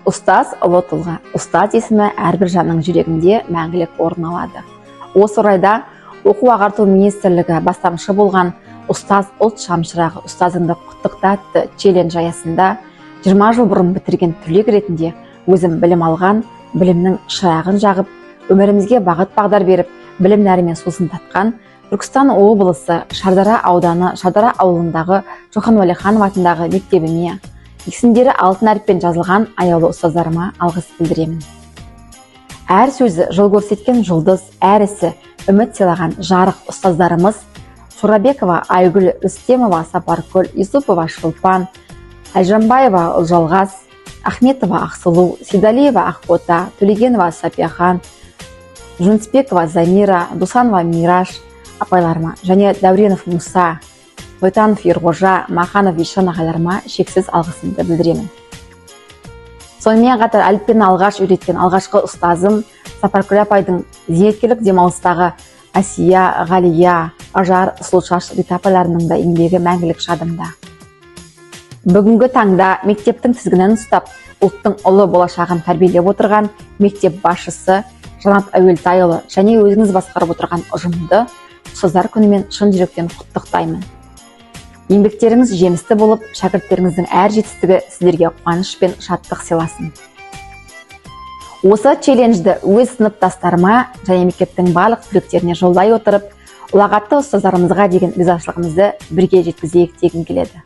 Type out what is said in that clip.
Ұстаз – ұлы тұлға. Ұстаз есімі әрбір жанның жүрегінде мәңгілік орын алады. Осы орайда Оқу ағарту министрлігі бастамшы болған «Ұстаз – ұлт шамшырағы, ұстазыңды құттықта» атты челлендж аясында 20 жыл бұрын бітірген түлек ретінде өзім білім алған, білімнің шырағын жағып, өмірімізге бағыт бағдар беріп, білім нәрімен сусындатқан Түркістан облысы, Шардара ауданы, Шардара ауылындағы Шоқан Уәлиханов атындағы мектебіме, есімдері алтын әріппен жазылған аяулы ұстаздарыма алғыс білдіремін. Әр сөзі жол көрсеткен жұлдыз, әр ісі үміт сыйлаған жарық ұстаздарымыз Шорабекова Айгүл, Рүстемова Сапаркүл, Юсупова Шолпан, Әлжанбаева Ұлжалғас, Ахметова Ақсұлу, Сейдалиева Ақбота, Төлегенова Сапияхан, Жүнісбекова Замира, Досанова Мираш апайларыма және Дәуренов Мұса, Тойтанов Ерғожа, Маханов Ешан ағайларыма шексіз алғысымды білдіремін. Сонымен қатар әліппені алғаш үйреткен алғашқы ұстазым Сапаркүл апайдың зейнеткерлік демалыстағы Әсия, Ғалия, Ажар, Сұлушаш, Рита апайларының да еңбегі мәңгілік жадымда. Бүгінгі таңда мектептің тізгінін ұстап, ұлттың ұлы болашағын тәрбиелеп отырған мектеп басшысы Жанат Әуелтайұлы және өзіңіз басқарып отырған ұжымды Ұстаздар күнімен шын жүректен құттықтаймын. Еңбектеріңіз жемісті болып, шәкірттеріңіздің әр жетістігі сіздерге қуаныш пен шаттық сыйласын. Осы челленджді өз сыныптастарыма және мектептің барлық түлектеріне жолдай отырып, ұлағатты ұстаздарымызға деген ризашылығымызды бірге жеткізейік дегім келеді.